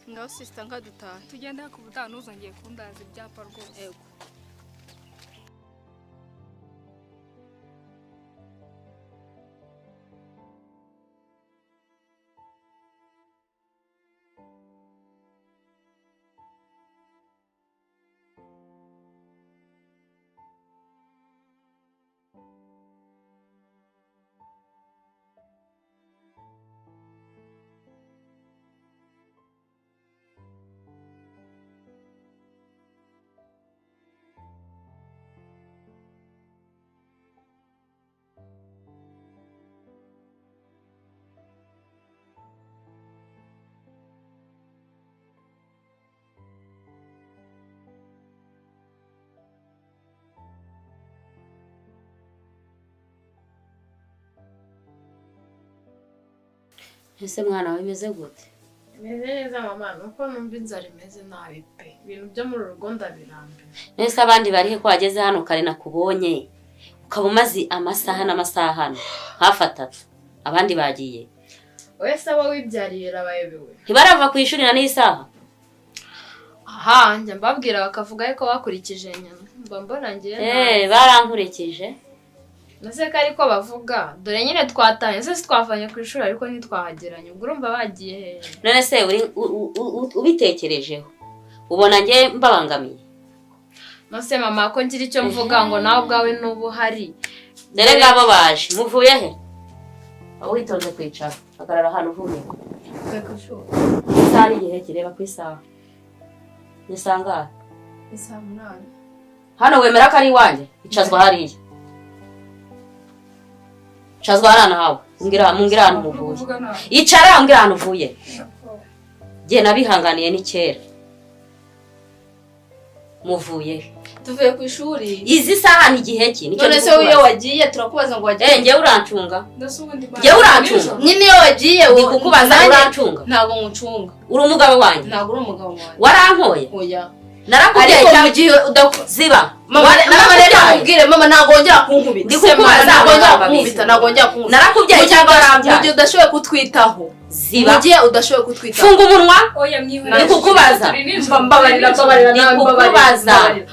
Ngaho sister nkadutaha. Tugende ku butaha ntuzongeye kundaza ibyapa rwose. Yego. Ese mwana wawe imeze gute? Imeze neza mama, nuko numva inzara imeze nabi pe. Ibintu byo mu rugo ndabirambiwe. Nese abandi barihe ko wageze hano kare nakubonye? Ukaba umaze amasaha n'amasaha hano hafi atatu. Abandi bagiye. Oya se abo wibyariye rabayobewe. Ntibarava ku ishuri na n'isaha? Aha, njya mbabwira bakavuga yuko bakurikije nyina. Mba mbona ngiye. Barankurikije. Nase ko ariko bavuga dore nyine twatanye se twavanye ku ishuri ariko ntitwahageranye ubwo urumva bagiye hehe? None se uri ubitekerejeho ubona nge mbabangamiye? Nase mama ko ngira icyo mvuga ngo nawe ubwawe nubu hari dore ngabo baje muvuye he? Aho witonze kwicara hagarara hano uvuye isaha n'igihe kireba ku isaha ni sangahe? Ni saa 8. Hano wemera ko ari iwanjye icazwa hariya Chazwa hano hawe ngira mungira hano muvuye. Icara ngira hano uvuye. Je nabihanganiye ni kera. Muvuye. Tuvuye ku ishuri. Izi saha ni gihe ki? Nicyo none se iyo wagiye turakubaza ngo wagiye. Nge urancunga. Nge urancunga. Nyine iyo wagiye ndi kukubaza urancunga. Ntago ngucunga. Uri umugabo wanjye. Ntago uri umugabo wanjye. Warankoye? Oya. Narakubwiye cyangwa gihe udaziba. Mama reka nkubwire mama ntago wongera kunkubita. Ndi kukubaza ntago wongera kunkubita ntago wongera kunkubita. Narakubwiye cyangwa warambyaye. Mu gihe udashoboye kutwitaho. Ziba. Mu gihe udashoboye kutwitaho. Funga umunwa. Oya mwihorere. Ndi kukubaza. Mbabarira mbabarira nawe mbabarira.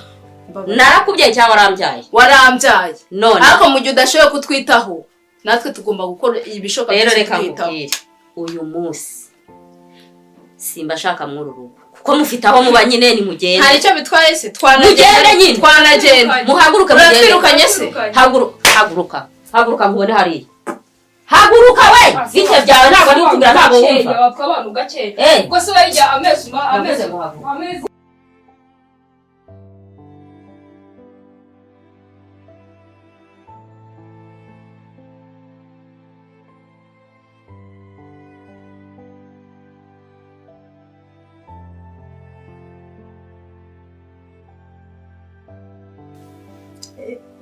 Narakubwiye cyangwa warambyaye? Warambyaye. None. Ariko mu gihe udashoboye kutwitaho natwe tugomba gukora ibishoboka byose. Rero reka nkubwire uyu munsi simba shaka muri uru rugo. Kuko mufite aho muba nyine ni mugende. Hari icyo bitwaye se twanagenda nyine. Twanagenda. Muhaguruka mugende. Uratwirukanye se? Haguruka haguruka. Haguruka nkubone hariya. Haguruka we! Bite byawe ntabwo ndi kukubwira ntabwo wumva. Wapfa abantu gake. Ubwo se wajya amezi amezi amezi.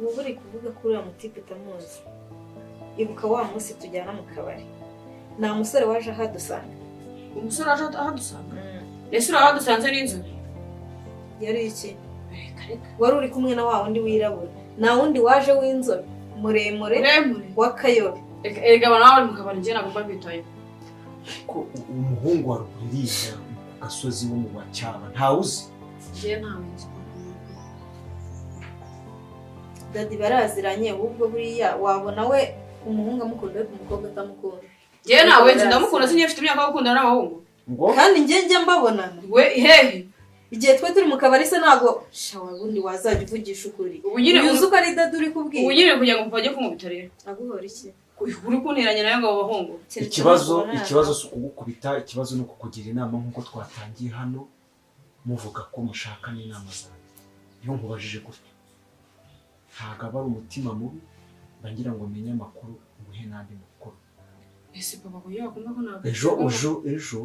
Ubu uri kuvuga ko uriya mutipe utamuzi. Ibuka wa munsi tujyana mu kabari nta musore waje ahadusanga. Umusore waje ahadusanga? Ese uriya wadusanze n'inzobe? Yari iki? Wari uri kumwe na wa wundi wirabura nta wundi waje w'inzobe muremure w'akayobe. Erega abantu baba bari mu kabari njye ntabwo mba mbitayeho. Ko umuhungu wa ruguru ku gasozi wo mu Bacyaba ntawuzi? Njye ntawe nzi. Dadi baraziranye ubwo buriya wabona we umuhungu amukunda ariko umukobwa atamukunda. Njye nawe nzi ndamukunda sinye mfite imyaka yo gukundana n'abahungu. Kandi njye njya mbabonana. We hehe? Igihe twe turi mu kabari se ntago shawa bundi wazajya uvugisha ukuri. Uzi uko ari dadi uri kubwira. Ubu nyine kugira ngo papa ajye kunkubita rero. Aguhora iki? Uri kunteranya nawe ngo abo bahungu. Ikibazo si ukugukubita, ikibazo ni ukukugira inama nk'uko twatangiye hano muvuga ko mushaka n'inama zanjye. Iyo nkubajije gutyo ntabwo aba ari umutima mubi bangira ngo menye amakuru nguhe n'andi makuru. Ese papa ko yakumva ko ntabwo ejo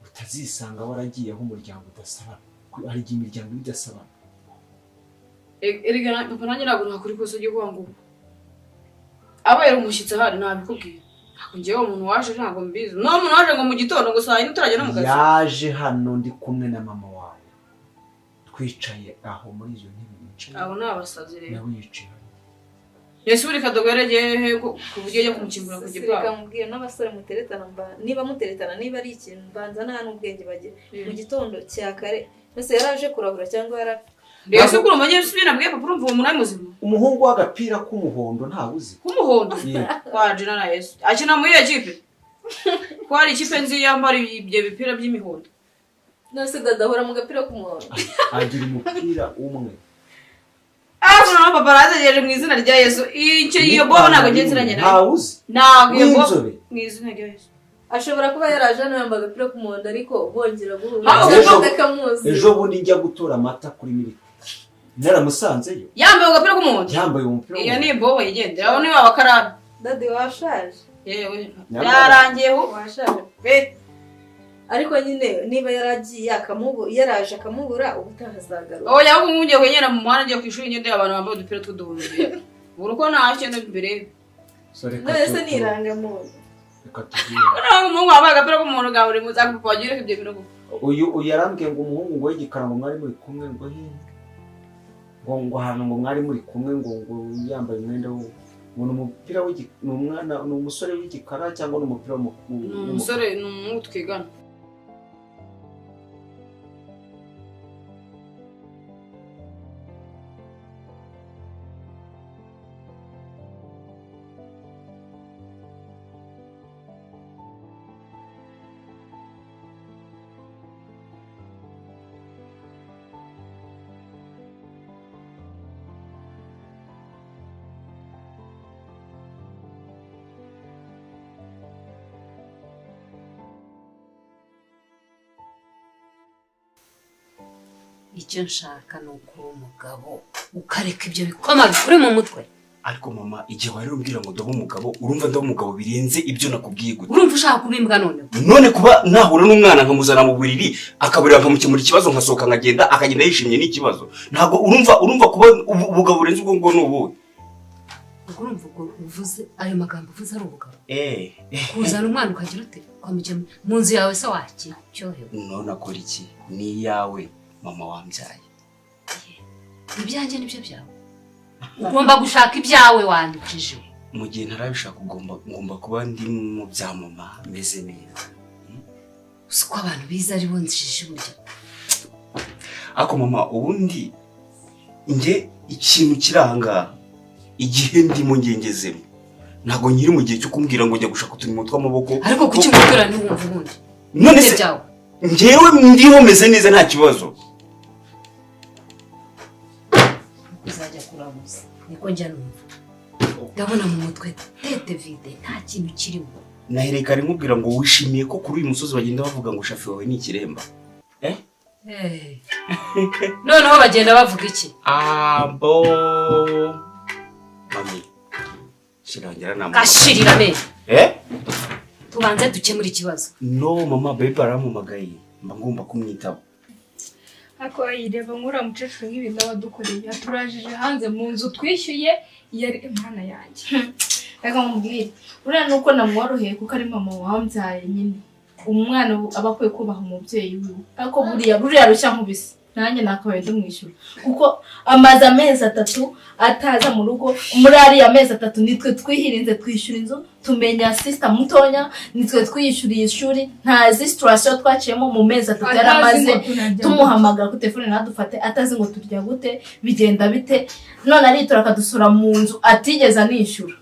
utazisanga waragiye aho umuryango udasabana. Hari igihe imiryango iba idasabana. Erega papa nanjye ntabwo nakora ikosa ryo kuvuga ngo aba yari umushyitsi ahari ntabikubwira. Ntabwo ngewe umuntu waje ntabwo mbizi. No umuntu waje ngo mu gitondo ngo saa yine utarajya no mu kazi. Yaje hano ndi kumwe na mama wawe. Twicaye aho muri izo ntebe bicaye. Abo ni abasazi rero. Nawe yicaye hano. Yesu uri kadogo yaregeye he ku buryo ajya kumukingura ku gipangu. Reka mubwire n'abasore muteretana niba muteretana niba ari ikintu mbanza nta n'ubwenge bagira. Mu gitondo cya kare mbese yaraje kurahura cyangwa yara Yesu kuri umanye subira nabwiye papa urumva uwo muntu muzima. Umuhungu w'agapira k'umuhondo ntawuzi. K'umuhondo? Kwa Jina na Yesu. Akina muri iyo kipe. Ko hari ikipe nzi yambara ibyo bipira by'imihondo. Nose dadahora mu gapira k'umuhondo. Agira umupira umwe. Ah, papa arazegeje mu izina rya Yesu. Icyo iyo bobo ntabwo ngenziranye nawe. Ntawuzi. Ntabwo iyo bobo mu izina rya Yesu. Ashobora kuba yaraje hano yambaye agapira k'umuhondo ariko bongera guhura. Ejo bundi njya gutora amata kuri miliki. Naramusanzeyo. Yambaye agapira k'umuhondo. Yambaye umupira. Iyo ni bobo yigendera. Aho ni babakarabe. Dadi washaje. Yewe. Yarangiye ho washaje pe. Ariko nyine niba yaragiye akamubu yaraje akamubura ubutaha azagaruka. Oya ahubwo ngiye kwenyera mu muhanda ngiye kwishuri ngende abantu bambaye udupira tw'uduhondo. Buri uko ntacyo mbere. None ni irangamuntu. Reka tubwire. Uriya umuhungu wambaye agapira k'umuhondo bwa buri munsi ariko papa wagiye ureka ibyo bintu. Uyu yarambwiye ngo umuhungu ngo w'igikara ngo mwari muri kumwe ngo he ngo ahantu ngo mwari muri kumwe ngo yambaye umwenda wo ngo ni umupira ni umwana ni umusore w'igikara cyangwa ni umupira umusore ni umuhungu twigana. Icyo nshaka ni ukuba umugabo ukareka ibyo bikoma bikuri mu mutwe. Ariko mama igihe wari umbwira ngo ndaba umugabo urumva ndaba umugabo birenze ibyo nakubwiye gute? Urumva ushaka kuba imbwa noneho? None kuba nahura n'umwana nkamuzana mu buriri akaburira nkamukemura ikibazo nkasohoka nkagenda akagenda yishimye n'ikibazo. Ntabwo urumva kuba ubugabo burenze ubwo ngo ni ubuhe? Urumva ubwo uvuze ayo magambo uvuze ari ubugabo? Kuzana umwana ukagira ute? Ukamukemura mu nzu yawe se wakiryohewe? None akora iki? Ni iyawe. Mama wambyaye. Ibyanjye nibyo byawe. Ugomba gushaka ibyawe wandikije. Mu gihe ntarabishaka ugomba kuba ndi mu bya mama meze neza. Uko abantu biza ari bo nzije burya. Ako mama ubundi nge ikintu kiranga igihe ndimo ngengezemo. Ntago nkiri mu gihe cyo kumbwira ngo njya gushaka uturimo tw'amaboko. Ariko kuki ngukora ntiwumva ubundi? None se ngewe ndiho meze neza nta kibazo. Uzajya kuramuza niko njya numva ndabona mu mutwe tete vide nta kintu kirimo. Nahereka ari nkubwira ngo wishimiye ko kuri uyu musozi bagenda bavuga ngo shafi wawe ni ikiremba. Noneho bagenda bavuga iki? Abo mami shirangira na kashirira me. Tubanze dukemura ikibazo. No mama baby arampamagaye mba ngomba kumwitaba. Ako ayireba nkura mukecuru nk'ibintu abadukoreye yaturajije hanze mu nzu twishyuye yari imana yanjye. Reka nkubwire uriya nuko namworoheye kuko ari mama wambyaye nyine. Umwana aba akwiye kubaha umubyeyi wiwe ariko buriya rushya nkubise nanjye nakabaye ndumwishyura kuko amaze amezi 3 ataza mu rugo. Muri ariya mezi 3 nitwe twihirinze twishyura inzu tumenya sister mutonya nitwe twiyishyuriye ishuri ntazi situation twaciyemo mu mezi 3 yaramaze tumuhamagara ku telefone nadufate atazi ngo turya gute bigenda bite. None aritora akadusura mu nzu atigeze anishyura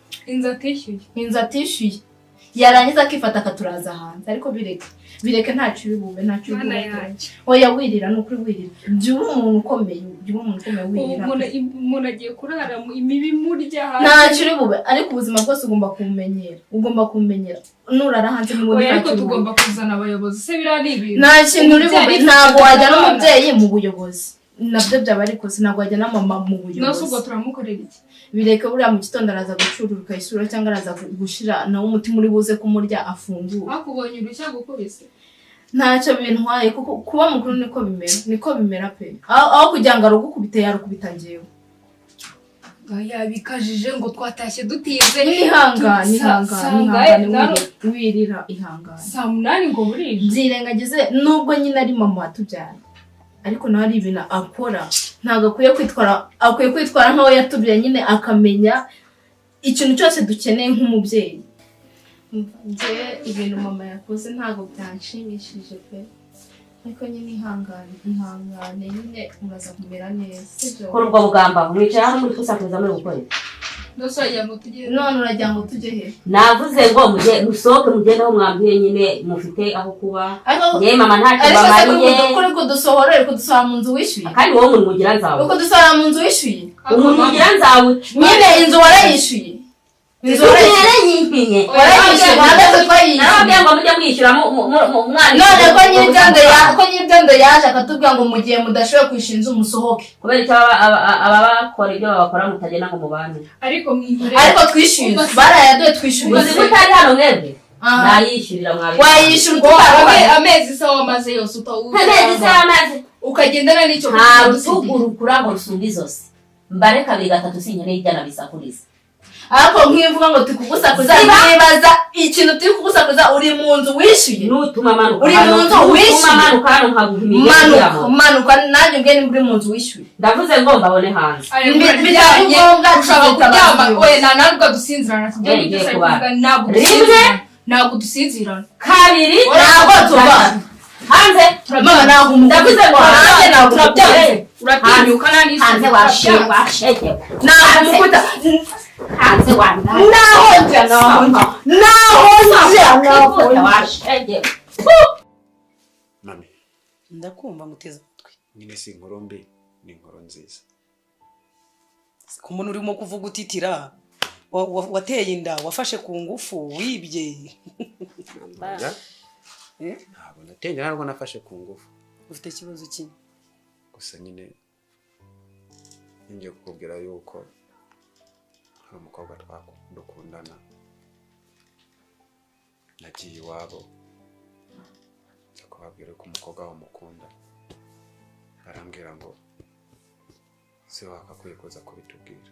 inzu atishyuye yarangiza akifata akaturaza hanze. Ariko bireke ntacyo ubibube ntacyo ubibube. Oya wirira ni ukuri wirira jya umuntu ukomeye wirira. Umuntu agiye kurara imibi murya hanze ntacyo uribube ariko ubuzima bwose ugomba kubumenyera nurara hanze n'ubundi ntacyo. Ariko tugomba kuzana abayobozi se biriya ni ibintu nta kintu uribube. Ntabwo wajyana umubyeyi mu buyobozi nabyo byaba ariko ntabwo wajyana mama mu buyobozi. Nose ubwo turamukorera iki? Bireke buriya mu gitondo araza gucururuka isura cyangwa araza gushira nawe umutima uri buze kumurya afungura. Akubonye urushya gukubise ntacyo bintwaye kuko kuba mukuru niko bimera pe. Aho kugira ngo arugukubite yarukubita ngewe. Yabikajije ngo twatashye dutinze. Ihangane wirira ihangane. Saa 8 ngo burije. Byirengagize nubwo nyine ari mama watubyaye ariko nawe ari ibintu akora ntabwo akwiye kwitwara akwiye kwitwara nkaho yatubyaye nyine akamenya ikintu cyose dukeneye nk'umubyeyi. Njye ibintu mama yakoze ntabwo byanshimishije pe, ariko nyine ihangane ihangane nyine uraza kumera neza, sibyo? Kora ubwo bugamba mwicaye hano muri kusakuza muri gukora. None uragira ngo tujye he? Navuze ngo mujye musohoke mugende aho mwambwiye nyine mufite aho kuba. Njye mama ntacyo bamariye. Ariko uri kudusohora, uri kudusohora mu nzu wishyuye. Kandi wowe umuntu mugira nzawe. Uri kudusohora mu nzu wishyuye. Umuntu mugira nzawe. Nyine inzu warayishyuye. Inzu warayishyuye. Warayishyuye ntabwo twayishyuye. Narababwiye ngo mujye mwishyura umwana. None ko nyir'ibyondo yaje akatubwira ngo mu gihe mudashoboye kwishyura inzu musohoke. Kubera icyo ababakora ibyo babakora mutagenda ngo mubane. Ariko mwihorere. Ariko twishyuye inzu barayaduye twishyuye. Uzi ko utari hano mwebwe? Nayishyurira mwabi. Wayishyura utarabaye. Amezi se wamaze yose utawuzi. Amezi se wamaze. Ukagendana n'icyo nta rutugu rukura ngo rusumbe izosi. Mbare kabiri gatatu sinkeneye ibyana bisakuriza. Ariko nk'ivuga ngo tukugusakuza nibaza ikintu turi kugusakuza uri mu nzu wishyuye. Nutuma manuka. Uri mu nzu wishyuye. Manuka hano nkaguha. Manuka nanjye ubwe ni muri mu nzu wishyuye. Ndavuze ngo mbabone hanze. Bitari ushaka kuryama oya nta ntabwo dusinzirana ntabwo dusinzirana. Kabiri ntabwo tuva hanze. Mama ntabwo ndavuze ngo hanze ntabwo turabyanze. Uratinyuka nani hanze washege. Ntabwo mukuta hanze wanda. Naho njya naho njya naho njya washege. Mami ndakumva nguteze amatwi. Nyine si inkuru mbi ni inkuru nziza. Ku muntu urimo kuvuga utitira wateye inda wafashe ku ngufu wibye. Ntabwo nateye ntabwo nafashe ku ngufu. Ufite ikibazo ki? Gusa nyine ngiye kukubwira yuko hari umukobwa dukundana nagiye iwabo nza kubabwira ko umukobwa wabo mukunda, arambwira ngo se wakakwiye kuza kubitubwira.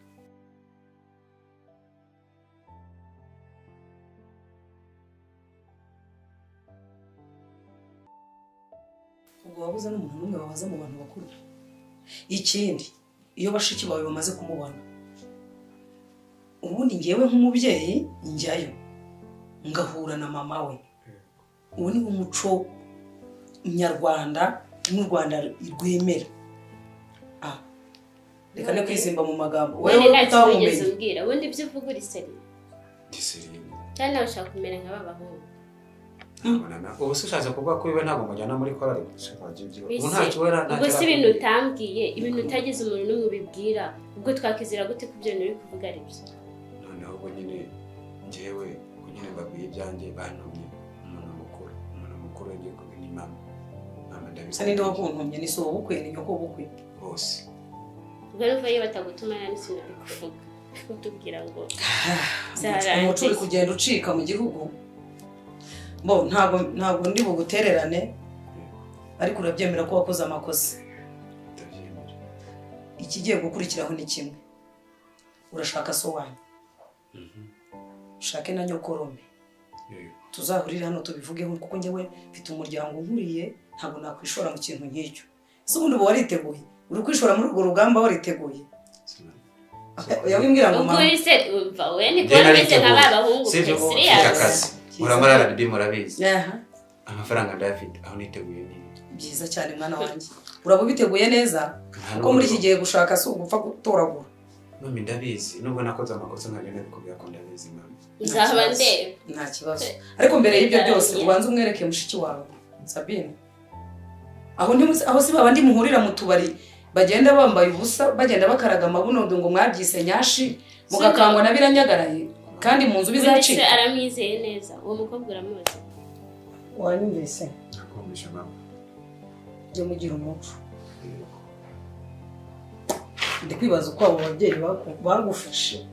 Ubwo wabuze n'umuntu n'umwe wabaza mu bantu bakuru. Ikindi iyo bashiki bawe bamaze kumubona, ubundi ngewe nk'umubyeyi njyayo ngahura na mama we. Ubu ni umuco nyarwanda n'u Rwanda rwemera. Reka ne kwizimba mu magambo. Wewe ntacyo umbwira, ubundi ibyo uvuga uri seri. Cyane nawe ushaka kumera nka ba bahungu. Ubu se ushatse kuvuga ko iwe ntabwo mujyana muri korali? Ubu ntacyo wera ntacyo. Ubwo si ibintu utambwiye, ibintu utagize umuntu n'umwe ubibwira, ubwo twakizera gute ko ibyo bintu uri kuvuga ari byo? Noneho ubwo nyine njyewe ubwo nyine mbabwiye ibyanjye bantumye umuntu mukuru, umuntu mukuru yagiye kuba ni mama. Mama ndabizi. Se ninde wakuntumye? Ni so ubukwe ni nyoko ubukwe? Bose. Ubwo numva iyo batagutuma nta n'ikintu ari kuvuga. Kutubwira ngo umuco uri kugenda ucika mu gihugu. Bo ntabwo ndi bugutererane, ariko urabyemera ko wakoze amakosa. Ikigiye gukurikiraho ni kimwe, urashaka so wanyu, ushake na nyokorome, tuzahurire hano tubivugeho, kuko njyewe mfite umuryango nkuriye, ntabwo nakwishora mu kintu nk'icyo. Ese ubundi uba wariteguye? Uri kwishora muri urwo rugamba wariteguye? Yabimbwira ngo mama ubwo se umva we ni ko meze nka ba bahungu serious. Muramara RDB murabizi. Amafaranga ndayafite aho niteguye nini. Byiza cyane mwana wanjye. Uraba ubiteguye neza kuko muri iki gihe gushaka si ugupfa gutoragura. Mami ndabizi nubwo nakoze amakosa nkagenda bikubwira ko ndabizi mami. Nzaba ndeba. Nta kibazo. Ariko mbere y'ibyo byose ubanza umwereke mushiki wawe Sabine. Aho nti aho si babandi muhurira mu tubari bagenda bambaye ubusa bagenda bakaraga amabuno ngo mwabyise nyashi mugakangwa na biranyagaraye kandi mu nzu bizacika. Aramwizeye neza uwo mukobwa uramuzi. Wanyumvise? Nakumvisha mama. Jya mugira umuco. Ndi kwibaza uko abo babyeyi bagufashe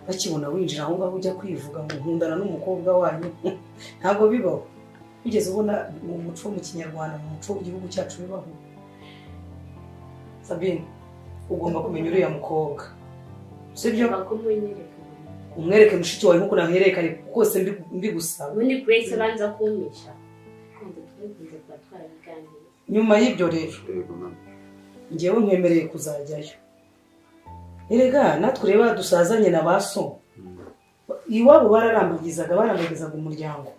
bakibona winjira aho ngaho ujya kwivuga ngo nkundana n'umukobwa wanyu. Ntabwo bibaho. Ugeze ubona mu muco mu Kinyarwanda, mu muco w'igihugu cyacu bibaho. Sabine, ugomba kumenya uriya mukobwa. Sibyo? Umwereke mushiki wawe nkuko naherekanye kose mbigusaba. Ubundi Grace abanza kumpisha. Kandi twikunze kuba twarabiganiriye. Nyuma y'ibyo rero, njyewe nkwemereye kuzajyayo. Erega natwe ureba dusazanye na baso. Iwabo bararambagizaga, barambagizaga umuryango.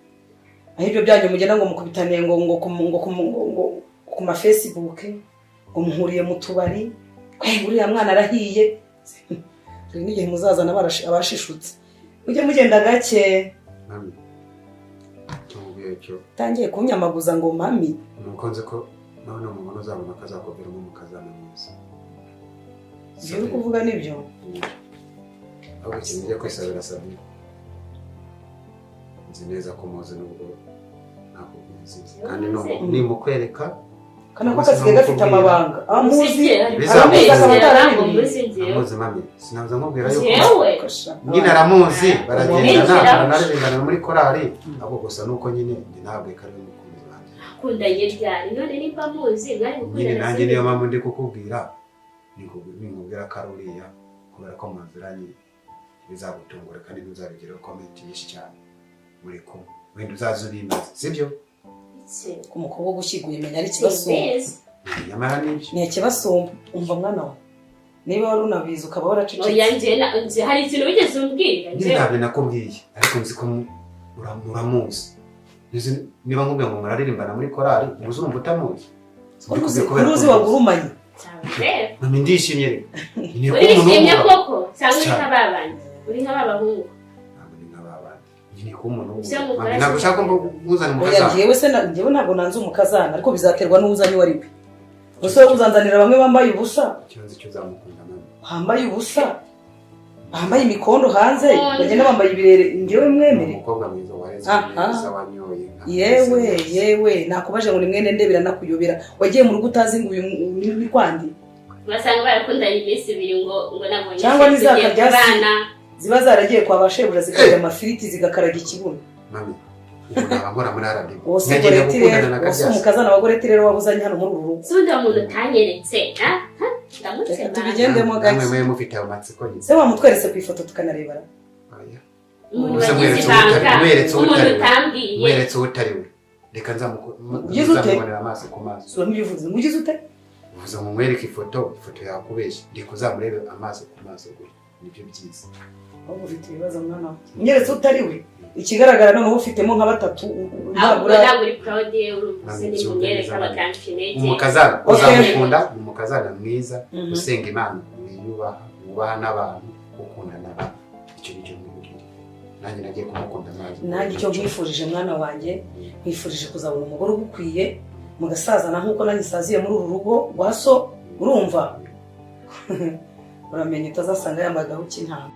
Aho ibyo byanyu mugenda ngo mukubitaniye ngo ngo ku ngo ku ngo ku ma Facebook, ngo muhuriye mu tubari, uriya mwana arahiye. Hari n'igihe muzazana abashishutse. Mujye mugenda gake. Mami, tumubwiye cyo. Tangiye kunyamaguza ngo mami. Nuko nzi ko nawe numubona uzabona kazakuviramo umukazana mwiza. Ibyo uri kuvuga nibyo? Ahubwo ikintu ngiye kwisabira Sabine, nzi neza ko muzi nubwo ntakubwiza, kandi nimukwereka kana ko kasigaye gafite amabanga. Amuzi amuzi mami, sinabuza nkubwira yuko nyine aramuzi, baragendana baranaririmbana muri korali, ahubwo gusa nuko nyine njye ntabwo ari we mukunzi wanjye. Akundanye ryari? None nimba muzi mwari gukundana nyine nanjye niyo mpamvu ndi kukubwira, ninkubwira ko ari uriya kubera ko muziranye bizagutungura kandi ntuzabigiraho comment nyinshi cyane muri kumwe, wenda uzaza ubimbaza, sibyo? Ku mukobwa gushyiguye menya ari kibasumba. Nyamara nibyo ni ikibasumba. Umva mwana wawe, niba wari unabizi ukaba waracecetse. Oya nje hari ikintu wigeze umbwira? Njye ntabwo nakubwiye, ariko nzi ko uramuzi. Niba nkubwiye ngo muraririmbana muri korali, uzumva utamuzi. Uruzi wagurumanye. Mami ndishimye rero. Urishimye koko cyangwa uri nk'ababandi? Uri nk'ababahungu? Ni ko umuntu w'umugabo. Ntabwo ushaka ko nkuzana umukazana. Oya njyewe se njyewe ntabwo nanze umukazana, ariko bizaterwa n'uzanye uwo ari we. Gusa wowe uzanzanira bamwe bambaye ubusa. Ikibazo cyo uzamukunda mami. Bambaye ubusa. Bambaye imikondo hanze, bagenda bambaye ibirere, njyewe mwemere. Umukobwa mwiza wareze mwiza wanyoye. Yewe yewe nakubaje ngo ni mwene nde biranakuyobera. Wagiye mu rugo utazi ngo uyu ni kwandi. Basanga barakundanye iminsi ibiri ngo nabonye. Cyangwa nizakajya ziba zaragiye kwa bashebuja zikarya amafiriti zigakaraga ikibuno. Mami, ubu muri RDB. Wose umukazana wa Goreti rero wabuzanye hano muri uru rugo. Si undi muntu utanyeretse, ndamutse. Tubigendemo gake. Namwe mufite amatsiko nyine. Se wamutweretse ku ifoto tukanarebara. Umuntu wagize ibanga, umuntu utambwiye. Mweretse utari we. Reka nzamubonera amaso ku maso. Sura mubivuze, mugize ute? Uvuze ngo mwereke ifoto, ifoto yakubeshye. Reka uzamurebe amaso ku maso gutya. Nibyo byiza. Ahubwo ufite ibibazo mwana we. Unyeretse utari we. Ikigaragara noneho ufitemo nka batatu ntabwo uri proud ye, urumvise ni munyereka bakanfinege. Umukazana uzamukunda, ni umukazana mwiza, usenga Imana, wiyubaha, wubaha n'abantu, ukunda n'abantu. Icyo nicyo mwibwira. Nanjye nagiye kumukunda mwaje. Nanjye icyo nkwifurije mwana wanjye, nkwifurije kuzabona umugore ugukwiye, mugasazana nkuko nanjye saziye muri uru rugo rwa so, urumva? Uramenye utazasanga yambaye agahu k'intama.